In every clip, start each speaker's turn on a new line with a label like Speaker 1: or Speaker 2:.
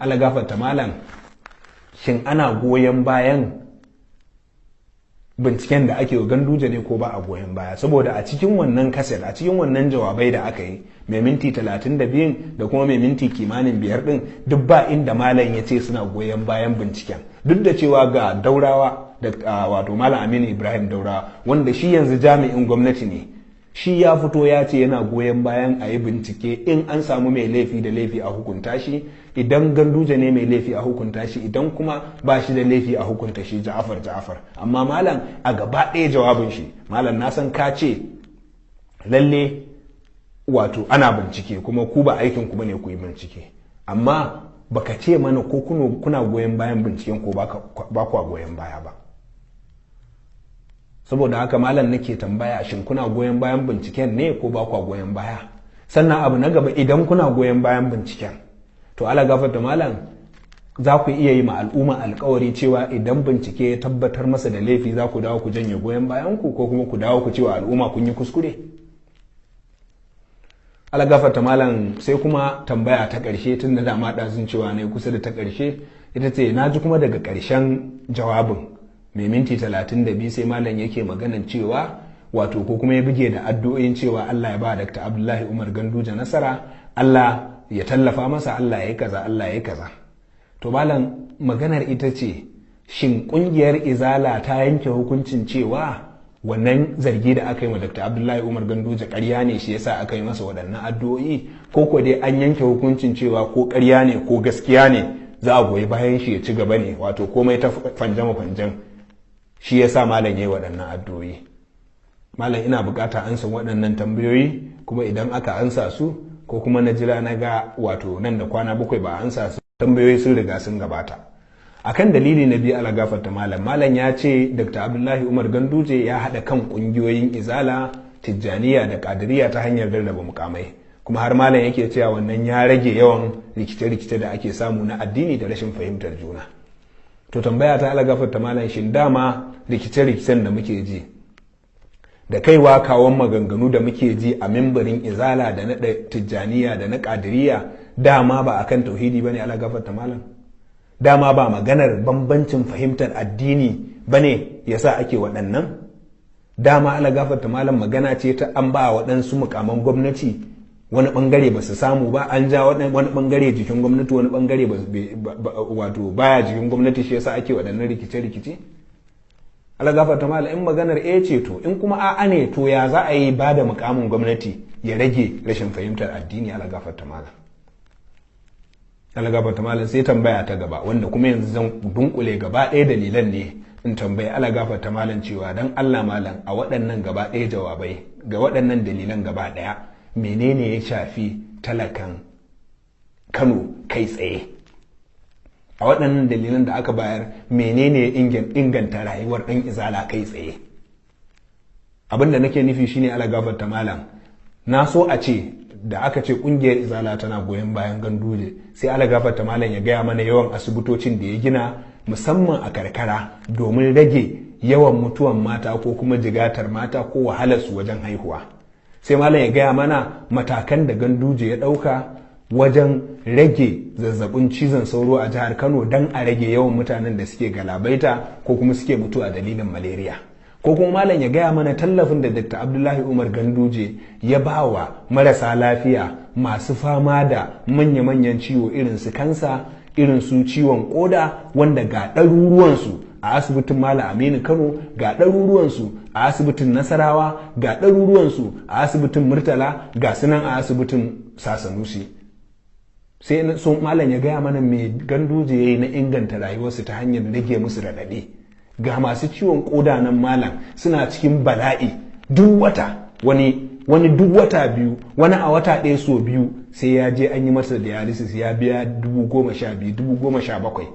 Speaker 1: Ala gafarta malam, shin ana goyon bayan binciken da ake wa Ganduje ne ko ba a goyon baya? Saboda a cikin wannan kaset, a cikin wannan jawabai da aka yi mai minti 32 da kuma mai minti kimanin 5 din, duk ba inda malam ya ce suna goyon bayan binciken, duk da cewa ga Daurawa da wato Malam Aminu Ibrahim Daurawa, wanda shi yanzu jami'in gwamnati ne, shi ya fito ya ce yana goyon bayan a yi bincike, in an samu mai laifi da laifi a hukunta shi, idan Ganduje ne mai laifi a hukunta shi, idan kuma ba shi da laifi a hukunta shi Ja'afar Ja'afar. Amma malam a gaba ɗaya jawabin shi, malam, na san ka ce lalle wato ana bincike kuma ku ba aikin ku bane ku yi bincike, amma baka ce mana ko kuna goyon bayan binciken ko ba kwa goyon baya ba. Saboda haka malam nake tambaya, shin kuna goyon bayan binciken ne ko ba kwa goyon baya? Sannan abu na gaba, idan kuna goyon bayan binciken, to ala gafarta malam, za ku iya yi ma al'umma alkawari cewa idan bincike ya tabbatar masa da laifi za ku dawo ku janye goyon bayan ku, ko kuma ku dawo ku cewa al'umma kun yi kuskure? Ala gafarta malam, sai kuma tambaya ta ƙarshe, tun da dama ɗazun cewa ne kusa da ta ƙarshe, ita ce na ji kuma daga ƙarshen jawabin mai minti 32 sai malam yake maganan cewa wato ko kuma ya buge da addu'o'in cewa Allah ya ba Dr. Abdullahi Umar Ganduje nasara, Allah ya tallafa masa, Allah ya yi kaza, Allah ya yi kaza. To malam, maganar ita ce, shin kungiyar Izala ta yanke hukuncin cewa wannan zargi da aka yi wa Dr. Abdullahi Umar Ganduje ƙarya ne, shi yasa aka yi masa waɗannan addu'o'i, ko ko dai an yanke hukuncin cewa ko ƙarya ne ko gaskiya ne za a goyi bayan shi ya ci gaba ne, wato komai ta fanjama fanjan, shi yasa malam yayi waɗannan addu'o'i? Malam, ina bukata ansa waɗannan tambayoyi, kuma idan aka ansa su ko kuma na jira na ga wato nan da kwana 7 ba ansa su, tambayoyi sun riga sun gabata. Akan dalili na biyu, ala gafarta malam, malam ya ce Dr. Abdullahi Umar Ganduje ya haɗa kan ƙungiyoyin Izala, Tijjaniya da Kadiriya ta hanyar rarraba mukamai, kuma har malam yake cewa wannan ya rage yawan rikice-rikice da ake samu na addini da rashin fahimtar juna. To tambaya ta, ala gafarta malam, shin dama rikice-rikicen da muke ji da kaiwa kawon maganganu da muke ji a mimbarin Izala da na Tijjaniya da na Kadiriya dama ba akan tauhidi bane, ala gafarta malam? Dama ba maganar bambancin fahimtar addini bane yasa ake waɗannan? Dama, ala gafarta malam, magana ce ta an ba waɗansu mukaman gwamnati, wani bangare ba su samu ba, an ja wani bangare jikin gwamnati, wani bangare wato baya jikin gwamnati, shi yasa ake waɗannan rikice-rikice? Ala gafarta malam, in maganar a ce to, in kuma a'a ne, to ya za a yi ba da mukamin gwamnati ya rage rashin fahimtar addini, ala gafarta malam? Ala gafarta malam, sai tambaya ta gaba, wanda kuma yanzu zan dunkule gaba ɗaya dalilan ne in tambayi ala gafarta malam cewa dan Allah malam, a waɗannan gaba ɗaya jawabai, ga waɗannan dalilan gaba ɗaya, menene ya shafi talakan Kano kai tsaye? A waɗannan dalilan da aka bayar, menene ya inganta rayuwar ɗan Izala kai tsaye? Abin da nake nufi shine, ala gafarta malam, na so a ce da aka ce ƙungiyar Izala tana goyon bayan Ganduje, sai ala gafarta malam ya gaya mana yawan asibitocin da ya gina, musamman a karkara, domin rage yawan mutuwan mata ko kuma jigatar mata ko wahalarsu wajen haihuwa. Sai malam ya gaya mana matakan da Ganduje ya ɗauka wajen rage zazzabin cizon sauro a jihar Kano, don a rage yawan mutanen da suke galabaita ko kuma suke mutu a dalilin malaria. Ko kuma malam ya gaya mana tallafin da Dr. Abdullahi Umar Ganduje ya ba wa marasa lafiya masu fama da manya-manyan ciwo irin su kansa, irin su ciwon koda, wanda ga ɗaruruwansu a asibitin Malam Aminu Kano, ga ɗaruruwansu a asibitin Nasarawa, ga ɗaruruwansu a asibitin Murtala, ga sunan a asibitin Sasanusi. Sai sun malam ya gaya mana me Ganduje ya yi na inganta rayuwarsu ta hanyar rage musu raɗaɗi. Ga masu ciwon koda nan malam, suna cikin bala'i, duk wata wani, wani duk wata 2, wani a wata ɗaya so 2 sai ya je an yi masa dialysis, ya biya 12,000, 17,000.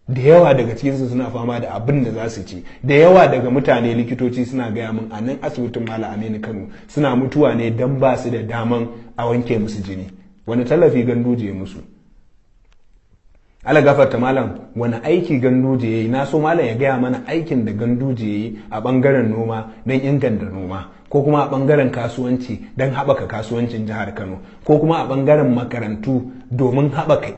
Speaker 1: Da yawa daga cikinsu suna fama da abin da za su ci. Da yawa daga mutane, likitoci suna gaya min, a nan asibitin Malam Aminu Kano suna mutuwa ne don ba su da daman a wanke musu jini. Wani tallafi Ganduje musu? Ala gafarta malam, wani aiki Ganduje ya yi? Na so malam ya gaya mana aikin da Ganduje ya yi a bangaren noma don inganta noma, ko kuma a bangaren kasuwanci don haɓaka kasuwancin jihar Kano, ko kuma a bangaren makarantu domin haɓaka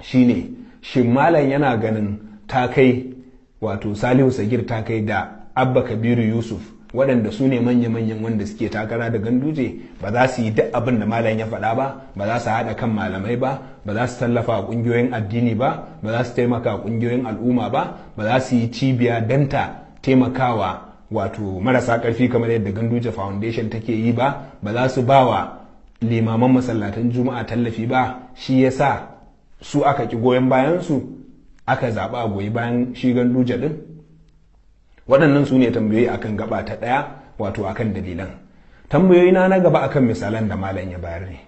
Speaker 1: Shine, shin malam yana ganin ta kai, wato Salihu Sagir ta kai da Abba Kabiru Yusuf, waɗanda su ne manya-manyan wanda suke takara da Ganduje, ba za su yi duk abin da malam ya faɗa ba, ba za su haɗa kan malamai ba, ba za su tallafa a ƙungiyoyin addini ba, ba za su taimaka a ƙungiyoyin al'umma ba, ba za su yi cibiya don ta taimakawa wato marasa ƙarfi kamar yadda Ganduje Foundation take yi ba, ba za su ba wa limaman masallatan Juma'a tallafi ba, shi yasa su aka ƙi goyon bayansu, aka zaɓa a goyi bayan shi Ganduje ɗin? Waɗannan su ne tambayoyi akan gaba ta ɗaya, wato akan dalilan. Tambayoyi na gaba akan misalan da malam ya bayar ne,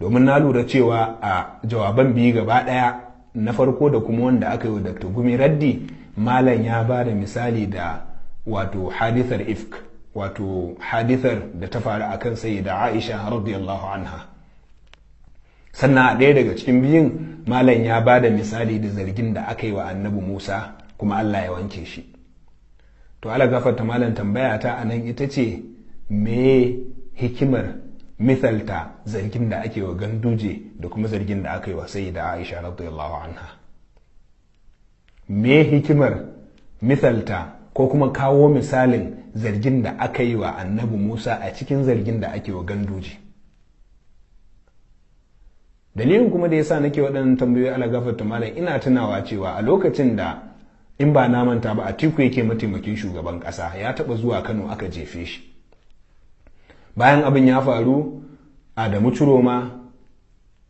Speaker 1: domin na lura cewa a jawaban biyu gaba ɗaya, na farko da kuma wanda aka yi wa Dr. Gumi raddi, malam ya ba da misali da wato hadithar ifk, wato hadithar da ta faru akan Sayyida Aisha radiyallahu anha. Sannan a ɗaya daga cikin biyun, malam ya ba da misali da zargin da aka yi wa Annabi Musa kuma Allah ya wanke shi. To, ala gafarta malam, tambaya ta anan ita ce, me hikimar misalta zargin da ake wa Ganduje da kuma zargin da aka yi wa Sayyida Aisha radiyallahu anha? Me hikimar misalta ko kuma kawo misalin zargin da aka yi wa Annabi Musa a cikin zargin da ake wa Ganduje? Dalilin kuma da yasa nake waɗannan tambayoyi, ala gafarta malam, ina tunawa cewa a lokacin da, in ba na manta ba, Atiku yake mataimakin shugaban ƙasa, ya taɓa zuwa Kano aka jefe shi. Bayan abin ya faru, Adamu Ciroma,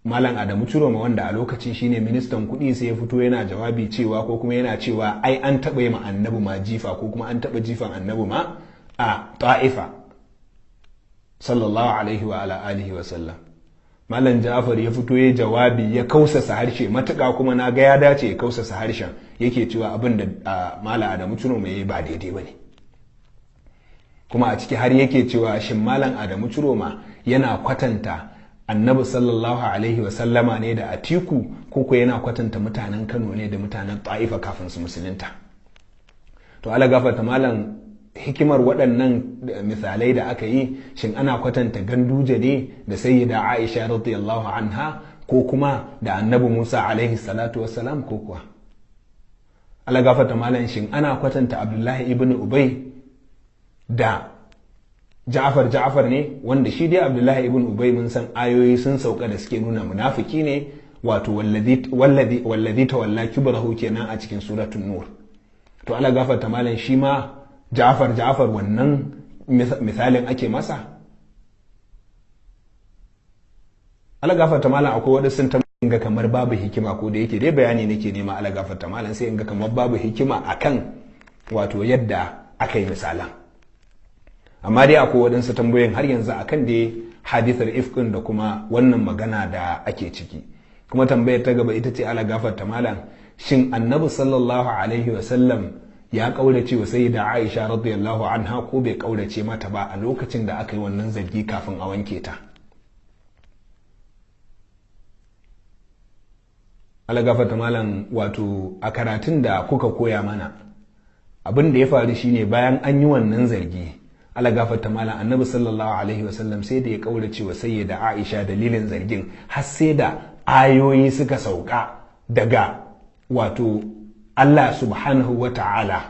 Speaker 1: Malam Adamu Ciroma, wanda a lokacin shine ministan kuɗi, sai ya fito yana jawabi cewa, ko kuma yana cewa, ai an taɓa yi ma Annabi ma jifa, ko kuma an taɓa jifan Annabi ma a Ta'ifa, sallallahu alaihi wa ala alihi wa sallam. Malam Ja'far ya fito ya jawabi, ya kausasa harshe matuƙa, kuma na ga ya dace ya kausasa harshen, yake cewa abin da Malam Adamu Ciroma ya yi ba daidai ba ne. Kuma a ciki har yake cewa, shin Malam Adamu Ciroma yana kwatanta Annabi sallallahu alaihi wasallama ne da Atiku, ko ko yana kwatanta mutanen Kano ne da mutanen Ta'ifa kafin su musulunta? To, ala gafarta malam, hikimar waɗannan misalai da aka yi, shin ana kwatanta Ganduje ne da Sayyida Aisha radiyallahu anha, ko kuma da Annabi Musa alaihi salatu wassalam, ko kuwa? Ala gafarta malam, shin ana kwatanta Abdullahi ibn Ubay da Ja'far Ja'far ne, wanda shi dai Abdullahi ibn Ubay mun san ayoyi sun sauka da suke nuna munafiki ne, wato wallazi wallazi wallazi tawalla kibrahu kenan a cikin Suratul Nur? To, ala gafarta malam, shi ma Ja'far Ja'far wannan misalin ake masa? Ala gafarta malam, akwai waɗansu sun ga kamar babu hikima, ko da yake dai bayani nake nema. Ala gafarta malam, sai in ga kamar babu hikima akan wato yadda aka yi misalan. Amma dai akwai waɗansu tambayoyin har yanzu akan dai hadithar ifkin da kuma wannan magana da ake ciki. Kuma tambayar ta gaba ita ce, ala gafarta malam, shin Annabi sallallahu alaihi wasallam ya kaurace wa Sayyida Aisha radiyallahu anha ko bai kaurace mata ba a lokacin da aka yi wannan zargi kafin a wanke ta? Ala gafarta malam, wato a karatun da kuka koya mana, abin da ya faru shine bayan an yi wannan zargi, ala gafarta malam, Annabi sallallahu alaihi wasallam sai da ya kaurace wa Sayyida Aisha dalilin zargin har sai da ayoyi suka sauka daga wato Allah subhanahu wa ta'ala,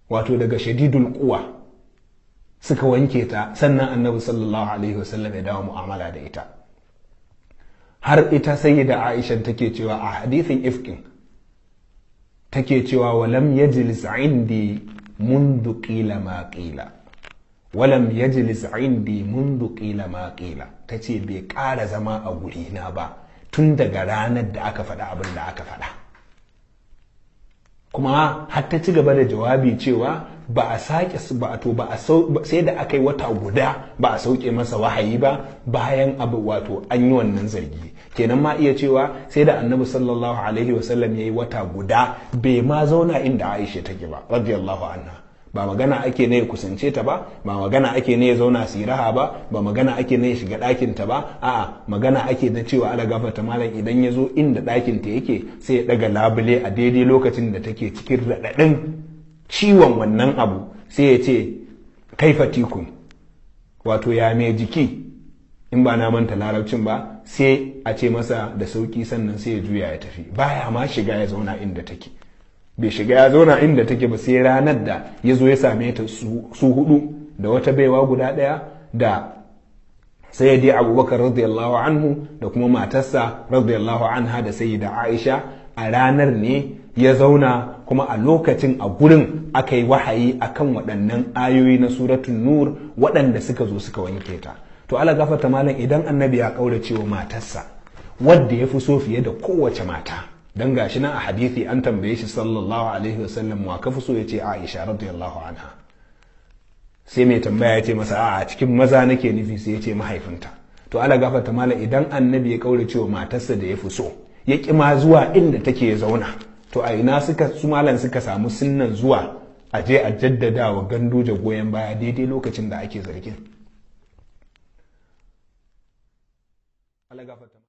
Speaker 1: wato daga shadidul quwa, suka wanke ta, sannan Annabi sallallahu alaihi wasallam ya dawo mu'amala da ita. Har ita Sayyida Aisha take cewa a hadithin ifkin, take cewa, walam yajlis indi mundu qila ma qila, walam yajlis indi mundu qila ma qila. Tace bai ƙara zama a gurina ba tun daga ranar da aka faɗa abin da aka faɗa. Kuma har ta ci gaba da jawabi cewa ba a sake ba, to ba a sai da aka yi wata guda ba a sauke masa wahayi ba bayan abu, wato an yi wannan zargi. Kenan ma iya cewa sai da Annabi sallallahu alaihi wasallam ya yi wata guda bai ma zauna inda Aisha take ba radiyallahu anha. Ba magana ake ne ya kusance ta ba, ba magana ake ne ya zauna su raha ba, ba magana ake ne ya shiga ɗakin ta ba. A'a, magana ake na cewa, ala gafarta malam, idan ya zo inda ɗakin ta yake sai ya ɗaga labule a daidai lokacin da take cikin raɗaɗin ciwon wannan abu, sai ya ce, kaifa tikun, wato ya mai jiki, in ba na manta larabcin ba, sai a ce masa da sauki, sannan sai ya juya ya tafi, baya ma shiga ya zauna inda take. Bai shiga ya zauna inda take ba sai ranar da ya zo ya same ta su hudu da wata baiwa guda ɗaya da sayyidi Abubakar radiyallahu anhu da kuma matarsa radiyallahu anha da sayyida Aisha. A ranar ne ya zauna, kuma a lokacin a gurin aka yi wahayi akan waɗannan ayoyi na Suratun Nur waɗanda suka zo suka wanke ta. To ala gafarta malam, idan Annabi ya ƙaurace wa matarsa wadda ya fi so fiye da kowace mata, dan gashi nan a hadithi an tambaye shi sallallahu alaihi wasallam, wa ka fi so? Ya ce Aisha radiyallahu anha. Sai mai tambaya ya ce masa, a'a, cikin maza nake nufi. Sai ya ce mahaifinta. To ala gafarta malam, idan Annabi ya kaurace wa matarsa da ya fi so, ya ƙi ma zuwa inda take zauna, to a ina suka su malam suka samu sunnan zuwa a je a jaddada wa Ganduje goyon baya daidai lokacin da ake zargin?